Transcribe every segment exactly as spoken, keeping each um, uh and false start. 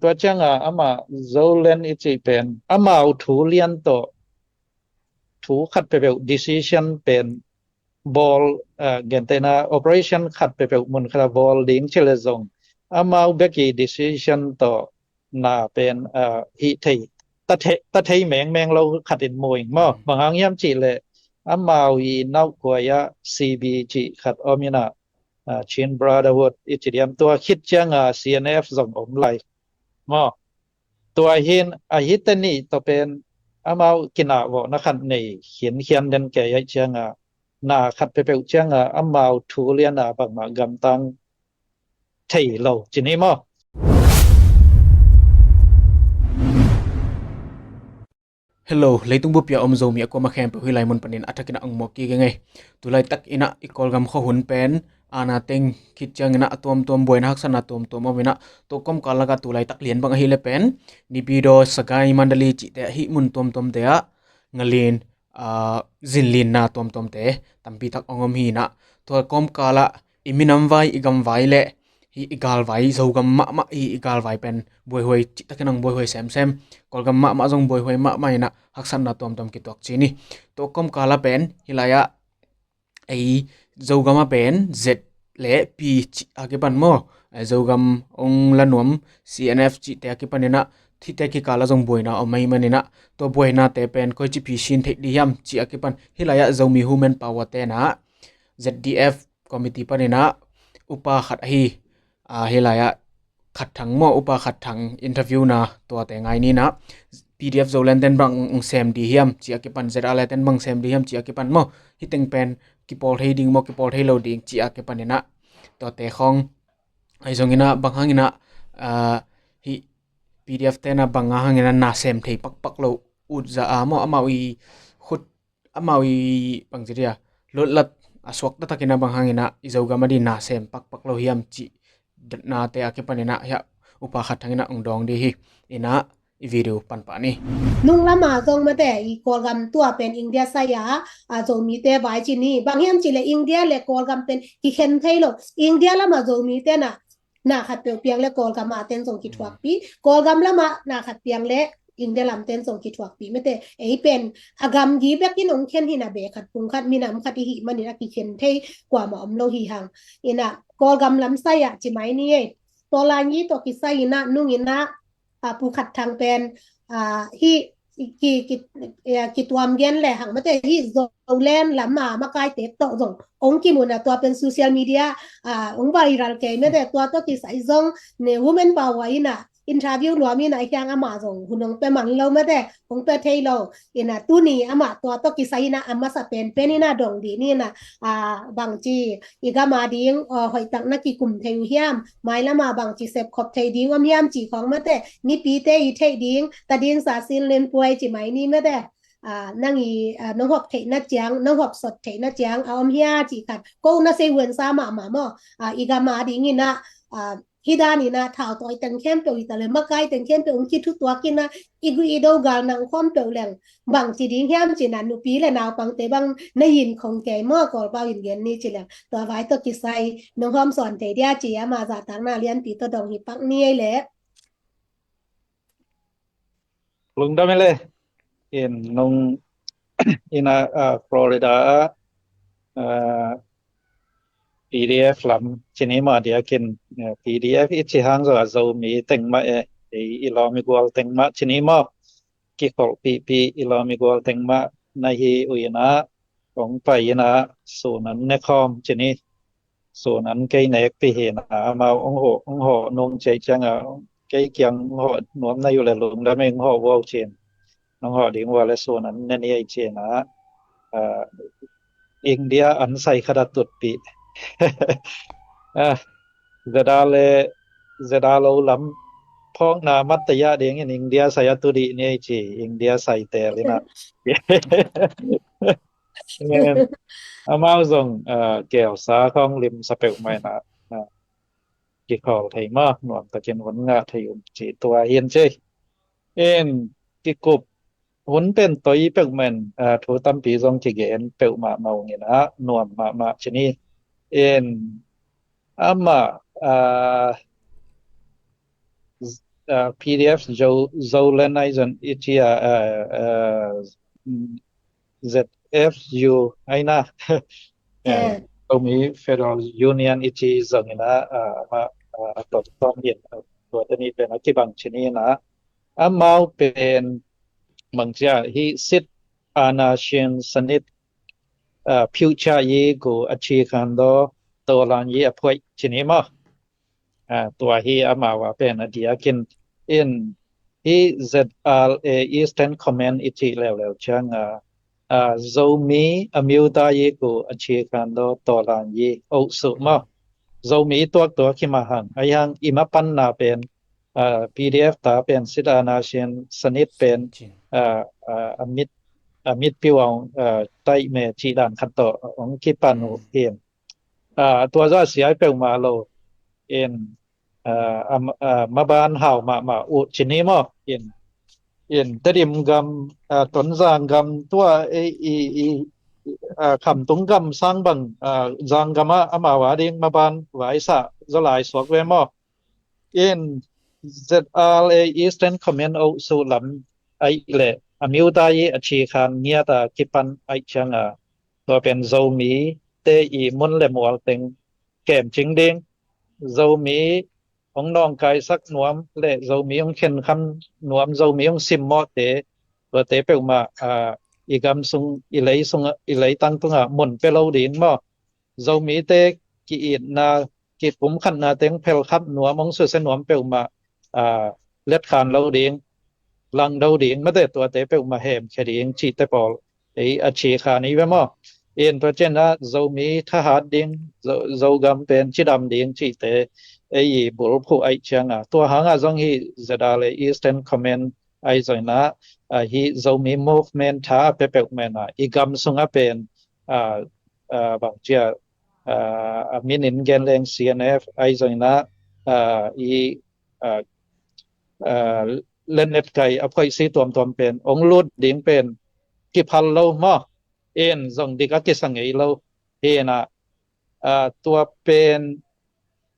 Tua cianga amah Zoland i cih pen amau thu lian tawh thu khat peuhpeuh decision pen bawl, ah, gentehna operation khat peuhpeuh mun khat a bawl ding ci le zong amau bek i decision tawh na pen, ah, hih thei, ta thei, ta thei mengmeng lo khat in mu ing maw. Bang hang hiam cih leh amau i nauhkuai ah C B cih khat om in ah, ah, Chin Brotherhood i ci diam, tua khit cianga C N F zong om lai maw. Tua hin a hihte nih tawh pen amau kinahvawhna khat nei khinkhian den kei aih cianga na khat peuhpeuh cianga amau thu liana bangmah gamtang thei lo ci ni maw. Hello, leitung bupia om Zomi a kuama khempeuh hih lai mun panin a thakin a ong mawk kik ing ei. Tulaitak in ah i Kawlgam khuahun pen aana teng khit ciangin ah a tuamtuam buaina haksatna tuamtuam om in ah, tua kawmkal lakah tulaitak lian bang ahih leh pen Naypyidaw, Sagaing, Mandalay cihte ah hih mun tuamtuamte ah ngalin, aa, zinlinna tuamtuamte tampi tak ong om hi in ah, tua kawmkal ah i minam vai, i gam vai le hih i galvai, Zogam mahmah hih i galvai pen buaihuai, cihtakin ang buaihuai semsem. Kawlgam mahmah zong buaihuai mahmah in ah haksatna tuamtuam kituak ci ni. Tua kawmkal ah pen hih lai ah ei Zogam ah pen Z le P cih a kipan maw, eh, Zogam ong la nuam, C N F cihte a kipan in ah hihte kikal ah zong buaina om ahih manin ah, tua buainate pen koici phisin theih ding hiam cih a kipan hih lai ah Zomi Women Power te in ah Z D F committee panin ah upa khat ahi, ah, hih lai ah Khat Thang maw, upa Khat Thang interview na tuate ngai ni in ah, P D F Zoland ten bang ong sem ding hiam cih a kipan, Z R le ten bang sem ding hiam cih a kipan maw, hih teng pen kipawl thei ding maw, kipawl thei lo ding cih a kipan in ah, tuate khawng ahi zongin ah bang hangin ah, ah, hih P D F ten ah bang hangin ah na sem thei pakpak lo ut za a maw, amau i khut, amau i bangci dia lotlat a suak taktakin ah bang hangin ah i Zogam a ding na sem pakpak lo hiam cih nate a kipan in ah hih upa Khat Thang in ah ong dawng ding hi. In ah i video pan pah ni. Nung lama zong mate i Kawlgam tua pen India sai a, a Zomite vai ci ni. Bang hiam cih leh India le Kawlgam pen kikhen thei lo. India lama Zomite na na khat peuh piang le Kawlgam a ten zong kithuakpih, Kawlgam lama na khat piang le India lam ten zong kithuakpih mate. Ei pen a gamgi bekin ong khen hi in ah, beh khat phung khat minam khat i hih manin a kikhen thei kuamah om lo hi hang. In ah Kawlgam lam sai ah ci mai ni ei. Tua lai ngi tawh kisai in ah nung in ah, ah, Pu Khat Thang pen, ah, hih ki, ki, eh, kituam gen le hang mate, hih Zoland lama makaite tawh zong ong kimu in ah tua pen social media, ah, ong viral kei mate. Tua tawh kisai zong ne Women Power in ah interview nuam in ah hiang amah zong hun ong pia man lo mate, ong pia thei lo. In ah tuni amah tua tawh kisai in ah a masa penpen in ah dong ding ni in ah, ah, bangci i gam a ding, ah, hoihtak na kikum thei uh hiam, mailam a bangci sepkhop thei ding om hiam cih khawng mate, mipite i theih ding, tadinsa sin len puai ci mai ni mate. Ah, nang i, ah, nong hop theihna ciang, nong hop sot theihna ciang a om hia cih khat ko na sei huensa mahmah maw. Ah, i gam a ding in ah, ah, hih dan in ah thau tawi teng khempeuh hi ta le makai teng khempeuh ong kithutuak in ah i gui i do gal nang khawm peuh leng bangci ding hiam ci in ah nupi le naupangte bang na yin khong kei maw, Kawlpau in gen ni ci leng. Tua vai tawh kisai nong hawm sawn thei dia ci ama zahtakna lianpi tawh dong hi pak ni ei le. Lungdam ei le. In nong in ah, ah, Florida ah, ah, P D F lam ci ni mah diakin, eh, P D F i ci hang zong a Zomi teng mah e, ei i lawm i gual teng mah ci ni maw, kikholhpihpih i lawm i gual teng mah na hi uh in ah, ong pai in ah sun an ne khawm ci ni. Sun an kei nekpih hi in ah, amau ong hawh, ong hawh nung ciai ciang a, kei kiang ong hawh nuam na hi uh le lungdam ei, ong hawh vua uh ci in. Nong hawh ding vua le sun an ne ni ei ci in ah, ah, India an sai khat a tutpih. Ah, zeda le zeda lo lam phawkna mat ta yah dingin India sai a tu dih ni ei ci, India sai tel in ah. Amau zong, ah, gelsa khawng limsa peuhmah in ah, ah, kikhawl thei maw, nuamtakin hun ngah thei un ci tua hi in ci. In kikup hun pen toi peuhmah in, ah, thu tampi zong kigen peuhmah mah ung in ah nuam mahmah ci ni. In amah, ah, uh, P D F Zo, Zoland ahi zong i ci a, uh, uh, Z F U ahi na. Eh, Zomi Federal Union i ci zong in a, uh, amah, uh, a tawm tawm in, uh, tua teni pen a kibang ci ni in a, amau pen bangci a hih sit ana shin sanit, uh, future yi gu a ci khan do tolan yi a phuai ci ni maw. Uh, tua hi amau a pen a diakin in hi Z R A Eastern Command i ci leuleu ciang a, uh, Zomi a miuta yi gu a ci khan do tolan yi o su maw. Zomi tuak tuak hi mah hang, ahi hang i mapanna pen, uh, P D F ta pen sit ana shin sanit pen, uh, uh, a mit, a mit piu ong, uh, taih me ci dan khat tawh ong kipan uh hin. Uh, tua zaw a siai peuhmah lo in, uh, a, uh, maban hau mahmah uh ci ni maw in, in Tedim gam, uh, Tonzang gam tua, eh, i, i, uh, Khamtung gam sang bang, uh, Zang gam ah amau a ding maban vaisa zaw lai suak ve maw. In Z R A Eastern Command o su lam aih le a miuta yi a ci khan ngiat a kipan aih ciang a, tua pen Zomi te i mun le mual teng kem cing ding, Zomi ong nawngkaisak nuam le Zomi ong khenkham nuam, Zomi ong simmawhte, tuate peuhmah, ah, i gam sung, i lei sung, i leitang tungah mun pia lo ding maw. Zomite ki-itna, kipumkhatna teng phelkhap nuam, ong susia nuam peuhmah, ah, letkhan lo ding, langdo ding, mate tuate peuhmah hemkhia ding cihte pawl ei a ci khan i ve maw. In tua ciang a Zomi thahat ding, Zo, Zogam pen cidam ding cihte ei i bulphuh aih ciang a, tua hang a zong hi Z R A Eastern Command ahi zong in a, ah, hi Zomi movement tha a pia peuhmah in a, i gam sung a pen, ah, ah, bangci a, ah, a min in gen leng C N F ahi zong in a, ah, i, ah, ah, lennet kai a phoihsi tuamtuam pen ong lut ding pen kiphal lo maw. In zong dik a kisa ngei lo. Hi in a, ah, tua pen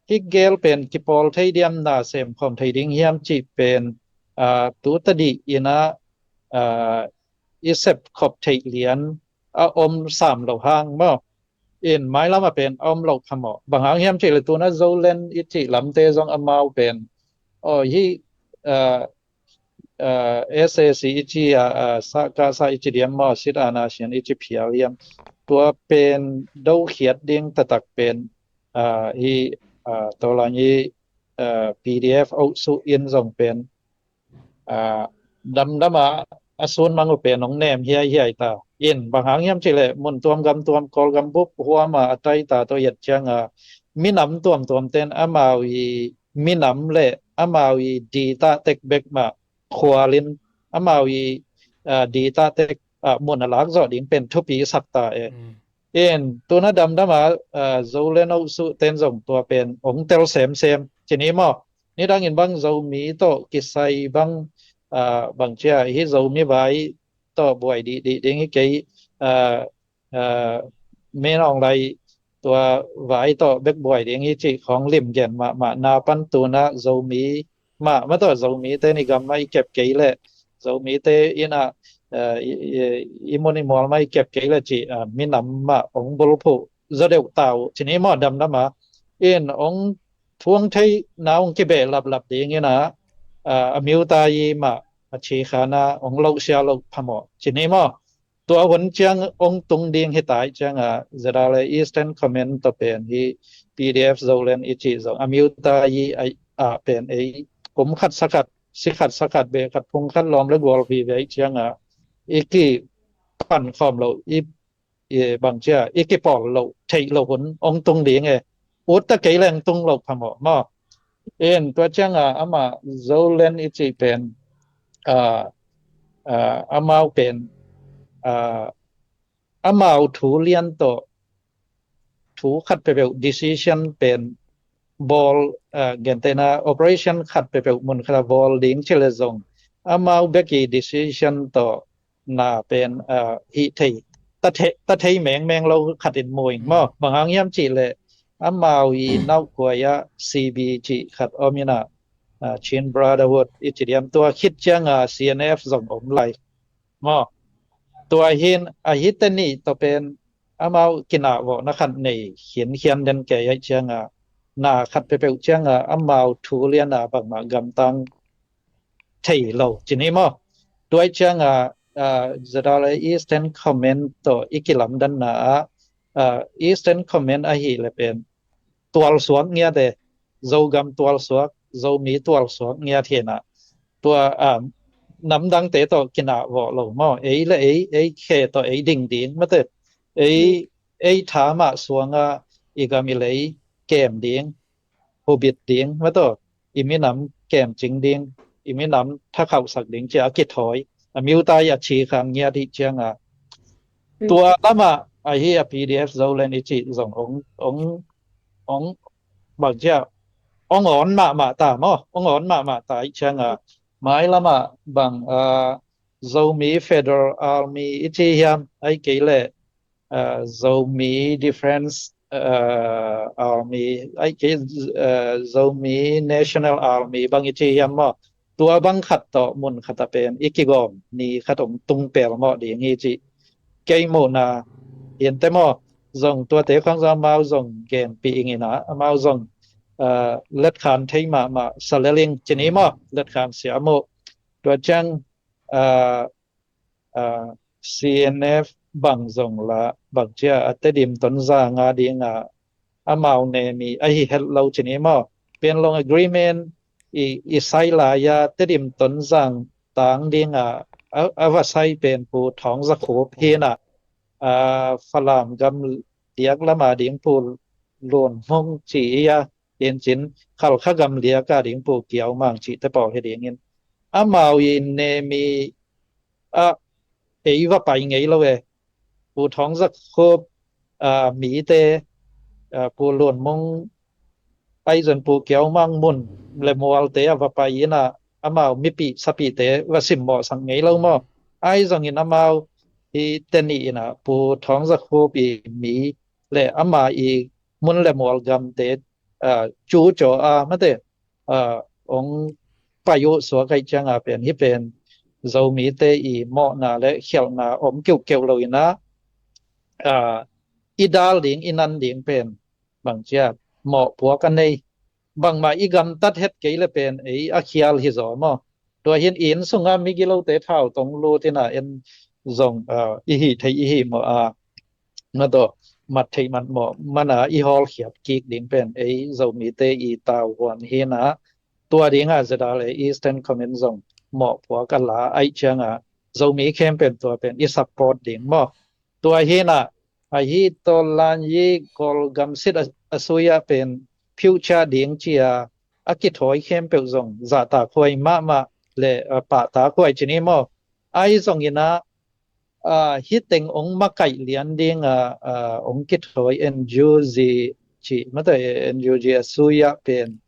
hi gel pen kipawl thei diam, na sem khawm thei ding hiam cih pen, ah, tu tadih in a, ah, i sep khop theih lian a om sam lo hang maw. In mailam a pen a om lo phamawh. Bang hang hiam cih le tu in a Zoland i cih lamte zong amau pen, aw, hi, ah, ah, S A C i ci a, ah, sa, ka sa i ci diam maw, sit ana shin i ci phial hiam. Tua pen dokhiat ding taktak pen, ah, hi, ah, tolan hi, ah, P D F o su in zong pen, ah, damdam a, a sun mang uh pen ong nem hiaihiai ta. In bang hang hiam cih le mun tuam gam tuam, Kawlgam bup huam a a tai ta tawh i et ciang a, minam tuamtuam ten amau i minam le amau i di ta tek bek mah khual in, amau i, ah, di ta tek, ah, mun a lak zawh ding pen thupi sak ta e. In tu in a damdam a, ah, Zoland o su ten zong tua pen ong tel semsem ci ni maw. Nidang in bang Zomi tawh kisai bang, ah, bangci a hi Zomi vai tawh buai dihdih ding hi kei, ah, ah, Min Aung Hlaing tua vai tawh bek buai ding hi cih khawng limgen mahmah na pan tu in a Zomi mah, mah tawh Zomite in i gam mah i kep kei le, Zomite in a, ah, i, i, i mun i mual mah i kep kei le cih, ah, minam mah ong bulphuh zaw deuh ta uh ci ni maw, damdam a. In ong thuang theihna ong kibehlaplap ding in a, ah, a miuta yi mah a ci khan a ong lohsia loh phamawh ci ni maw. Tua hun ciang ong tung ding hi ta aih ciang a, Z R A Eastern Command tawh pen hi P D F Zoland i cih zong a miuta yi a, ah, pen ei kum khat sa khat, si khat sa khat, be khat phung khat lawm le gual vive aih ciang a, i kipan khawm loh, i, i bangci a, i kipawl loh theih loh hun ong tung ding e. Ut ta kei leng tung loh phamawh maw. In tua ciang a amah Zoland i cih pen, ah, ah, amau pen, ah, amau thu lian tawh thu khat peuhpeuh decision pen bawl, ah, gentehna operation khat peuhpeuh mun khat a bawl ding ci le zong amau bek i decision tawh na pen, ah, hih thei, ta thei, ta thei mengmeng lo khat in mu ing maw. Bang hang hiam cih le amau i nauhkuai ah C B cih khat om in a, Chin Brotherhood i ci diam, tua khit cianga C N F zong om lai maw. Tua hin a hite nih tawh pen amau kinahvawhna khat nei khinkhian den kei aih cianga, na khat peuhpeuh cianga amau thu liana bangmah gamtang thei lo ci ni maw. Tua aih cianga ZRA Eastern Command tawh i kilamdanna ah Eastern Command ahih le pen tualsuak ngiat e, Zogam tualsuak, Zomi tualsuak ngiat hinah, tua namdangte tawh kinahvawh lo maw. Ei le ei, ei khe tawh ei ding ding mate, ei ei tha mah suanga i gam i lei kem ding, hubit ding mataw, i minam kemcing ding, i minam thakhauhsak ding cia a kithawi a miutai a ci khan ngiat hih cianga, tua lamah ahi a P D F Zoland i cih zong ong ong ong bang cia ong awn mahmah ta maw, ong awn mahmah ta ih cianga, mai lamah bang Zomi Federal Army i ci hiam, ai kei leh Zomi Defense Army, ai kei Zomi National Army bang i ci hiam maw. Tua bang khat tawh mun khat a pen i kigawm ni khat om tung pelmawh ding hi cih kei muhna. Hinte maw, zong tuate khawng zong amau zong genpih ingina, amau zong letkhan thei mahmah saleling ci ni maw, letkhan siam uh. Tua ciang C N F bang zong la bang cia a Tedim Tonzang a dinga amau nemi ahi het lo ci ni maw. Panglong Agreement i, i sai lai-a Tedim Tonzang tang dinga a, a va sai pen Pu Thawng Za Khup hinah, Falam gam liak lama ding Pu Lun Hmung ci ia, in cin Khalkha gam liaka ding Pu Kiau Mang cihte pawl hi dingin amau i nemi ah ei va pai ngei lo e. Pu Thawng Za Khup mite, Pu Lun Hmung, ai zong Pu Kiau Mang mun le mualte a va pai inah amau mipih sapihte va simmawhsak ngei lo maw. Ai zongin amau i teni inah Pu Thawng Za Khup i mi le ama i mun le mual gamte cu caw a mate ong pai uh suak aih cianga pen hih pen Zomite i mawhna le khialhna om keuhkeuh lo inah i dal ding i nan ding pen bang cia mawhpuak a nei. Bangmah i gamtat het kei le pen ei a khial hi zaw maw. Tua hin inn sunga migilote thau tong lut inah en zong i hih theih i hih mawh a, na tawh mat theih mat mawh mana i hawlkhiat kik ding pen ei Zomite i tauhuan hinah, tua dinga ZRA Eastern Command zong mawhpuak a la aih cianga Zomi khempeuh tua pen i support ding maw. Tua hinah ahi tawlan yi Kawlgam sit a, a sui-ah pen future ding cia a kithawi khempeuh zong zahtakhuai mahmah le pahtakhuai ci ni maw. Ai zonginah hih teng ong makaih lian dinga ong kithawi N U G ci mate, N U G a sui-ah pen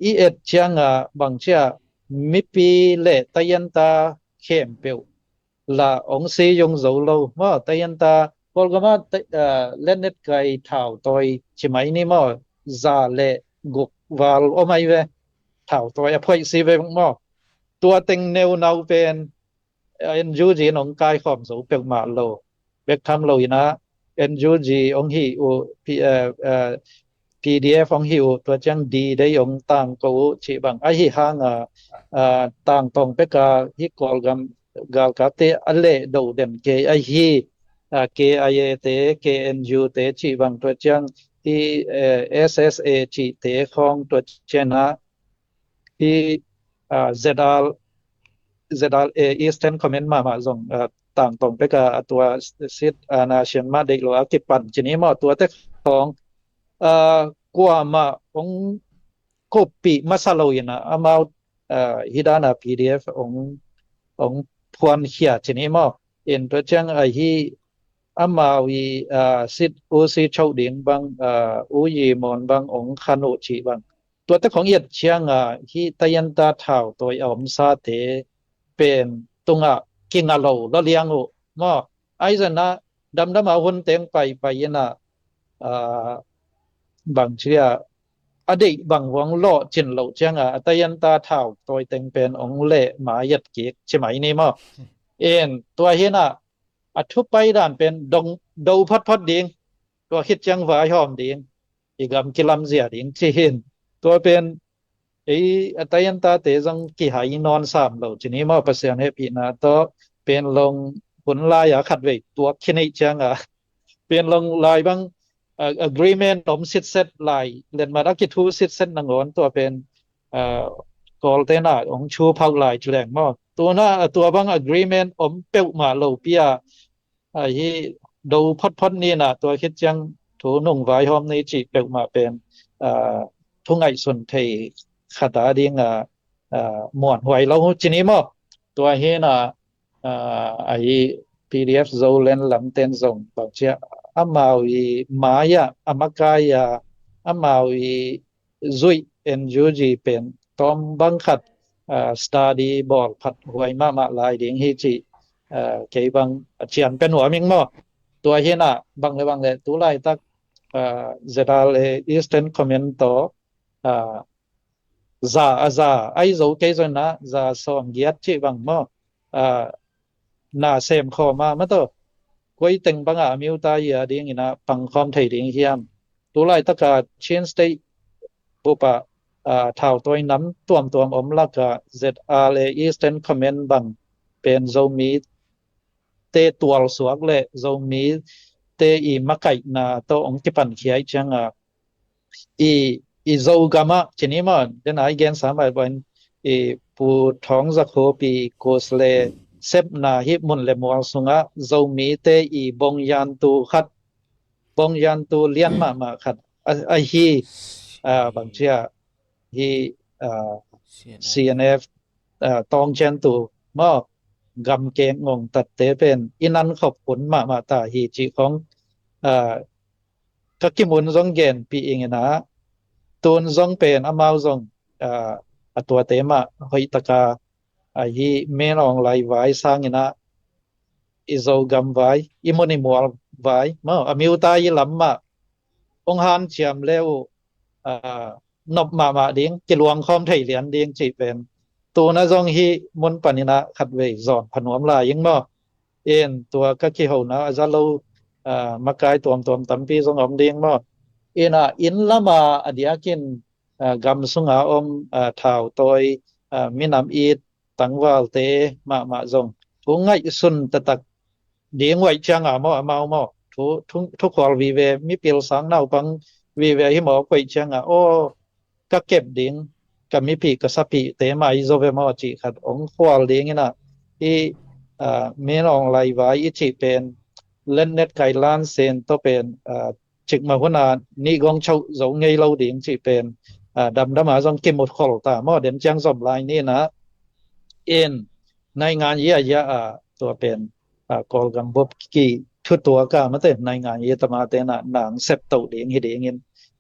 i et cianga bang cia mipi le tayanta khempeuh la ong si yung zo lo maw. Tayanta Kawlgama letnet kai thau tawi ci mai ni maw, za le guk val om ai ve. Thau tawi a phuaih si ve maw. Tua teng neunau pen N U G in ong kaikhawm zo peuhmah lo. Bek tham lo inah N U G ong hih uh, P D F ong hih uh, tua ciang D-Day ong tangko uh cih bang ahi hanga tangtawng peka hih Kawlgam galkapte a lehdo den kei ahi, K I A te, K N U te cih bang, tua ciang hih S S A cihte khawng, tua ciangah hih ZRA, ZRA Eastern Command mahmah zong tangtawng peka a tua sit a na sian mah deih lo a kipan ci ni maw. Tuate khawng kuamah ong kuppih masa lo inah amau hih dana P D F ong ong phuankhia ci ni maw. In tua ciang ahi amau i sit U C Cho ding bang, U Yi Mawn bang ong khan uh cih bang. Tuate khong i et cianga hih tayanta thau tawi a omsate pen tungah kinga lo lawliang uh maw. Ai zonah damdama hun teng paipai inah bang cia a deih bang hong lawh cin loh cianga a tayanta thau tawi teng pen hong leh ma yat kik ci mai ni maw? In tua hinah a thupai dan pen dong do photphot ding, tua khit ciang vaihawm ding, i gam kilamzia ding ci hin. Tua pen ei a tayanta te zong kihai nawn sam lo ci ni maw? Pasian hehpihna tawh pen long hun lai-a khatvei tuak khin ei cianga pen long lai bang agreement om sitset lai letmat a kithu sitset nangawn tua pen Kawlte na hong thu phauh lai ci leng maw? Tuna a tua bang agreement om peuhmah lo pi-a ahi do photphot nina tua khit ciang thu nung vaihawm ni cih peuhmah pen thu ngaihsun thei khata dinga muanhuai lo ci ni maw? Tua hina ahi PDF Zoland lamten zong bangcia amau i mai-ah a makai-a amau i zuih NUG pen tawm bang khat study bawl phat huai mahmah lai ding hi cih kei bang a cian pia nuam ing maw? Tua hinah bang le bang le tu laitak ZRA Eastern Command tawh za a za ai zo kei zonna za sawm giat cih bang maw? Na sem khawma mataw koi teng banga a miuta ia dingina pangkhawm thei ding hiam? Tu laitaka Chin State bupa thau tawi nam tuamtuam om laka ZRA Eastern Command bang pen Zomi te tualsuak le Zomi te i makaihna tawh hong kipankhiai cianga i i Zogamah ci ni maw? Dena i gensa mai buain i Pu Thawng Zakhupi Kus le sepna hi mun le mual sungah Zomite i bongyantu khat, bongyantu lian mahmah khat ahi bangcia hi CNF tawngciantu maw? Gamkeng ngongtatte pen i nan khop hun mahmah ta hi cih khong ka kimun zong genpih ingina tun zong pen amau zong a tuate mah hoihtaka ahi Min Aung Hlaing vai sangina i Zogam vai i mun i mual vai maw a miuta i lam mah hong hanciam le uh nop mahmah ding kiluangkhawm thei lian ding cih pen tuna zong hi mun panina khatvei zawn phanuam lai ing maw? In tua ka kihona a za lo makai tuamtuam tampi zong om ding maw? Ina inn lama a diakin gam sunga om thau tawi minam it tangvalte mahmah zong thu ngaihsun taktak ding uaih cianga maw amau maw? Thukhual vive mipil sang naupang vive hi maw koih cianga aw ka kep ding ka mipih ka sapihte mai zo ve maw cih khat hong khual dingina hi Min Aung Hlaing vai i cih pen letnet kailan sen tawh pen cikmah huna nih gong choh zo ngei lo ding cih pen damdama zong kimut khol ta maw? Den ciang zom lai nina in naingan ia ia a tua pen Kawlgam bup ki thutuaka mate naingan ia tamate na nang septoh ding hi dingin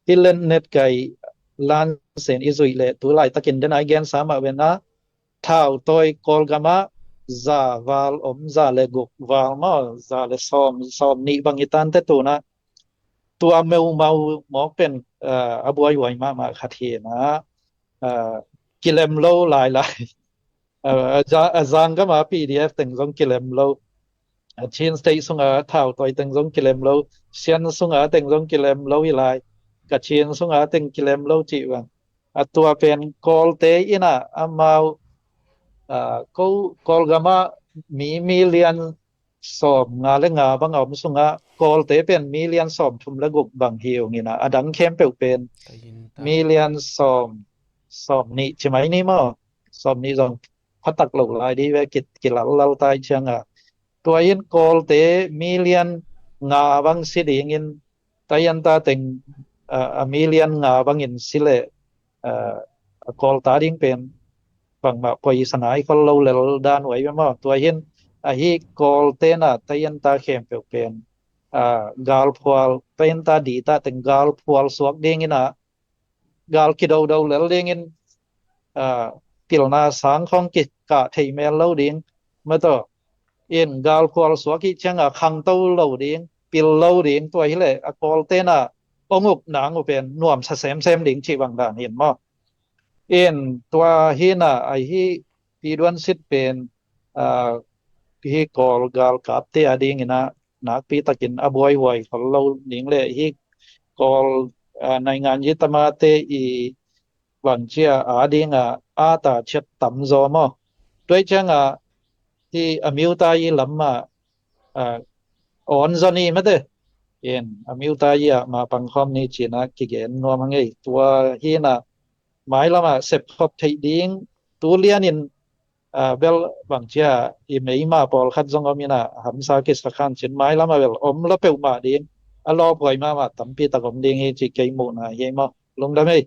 hi letnet kailan sen i zuih le tu laitakin dena i gensa mah vena thau tawi Kawlgamah za val om, za le guk val maw, za le sawm, sawm nih bang i tante tuna tua meumau mawk pen a buaihuai mahmah khat hina kilem lo lailai a zang gama PDF teng zong kilem lo, a Chin State sunga thau tawi teng zong kilem lo, Sian sunga teng zong kilem lo hi lai, Kachin sunga teng kilem lo cih bang a tua pen Kawlte ina amau Kawlgamah mi million sawm nga le nga bang a om sunga Kawlte pen million sawm thum le guk bang hi ungina a dang khempeuh pen million sawm sawm nih ci mai ni maw? Sawm nih zong phatak lo lai di ve kilallal tai cianga tua in Kawlte million nga bang si dingin tayanta teng a million nga bangin si le a Kawlta ding pen bangmah poisa nai khol lo lel dan uai ve maw? Tua hin ahi Kawltena tayanta khempeuh pen galphual tayanta dita teng galphual suak dingina gal kidodo lel dingin pilna sang khong kikah thei mel lo ding mataw in galphual suak ih cianga khangto lo ding pil lo ding tua hileh a Kawltena ong uk nang uh pen nuamsa semsem ding cih bang dan hi in maw. In tua hi in ah, ahi, Pi Duan Sit pen, ah, hi Kawl galkapte a ding in ah nakpi takin a buaihuai khol lo ding le hi Kawl, ah, naingan yi tamate i bang ci a a ding a a ta ciat tam zaw maw. Tua ciang a hi a miuta yi lam ah, ah, awn zaw ni mate. In a miuta yi ah ma pang khawm ni ci in ah kigen nuam hang ei. Tua hi in ah mailam ah sepkhop theih ding tu lian in, ah, bel bang ci a i meima pawlkhat zong om in ah hamsa kisa khan cin mailam ah bel om la peuhmah ding, a lawphuai mahmah tampi tak om ding hi ci kei muhna hi ei maw. Lungdam ei.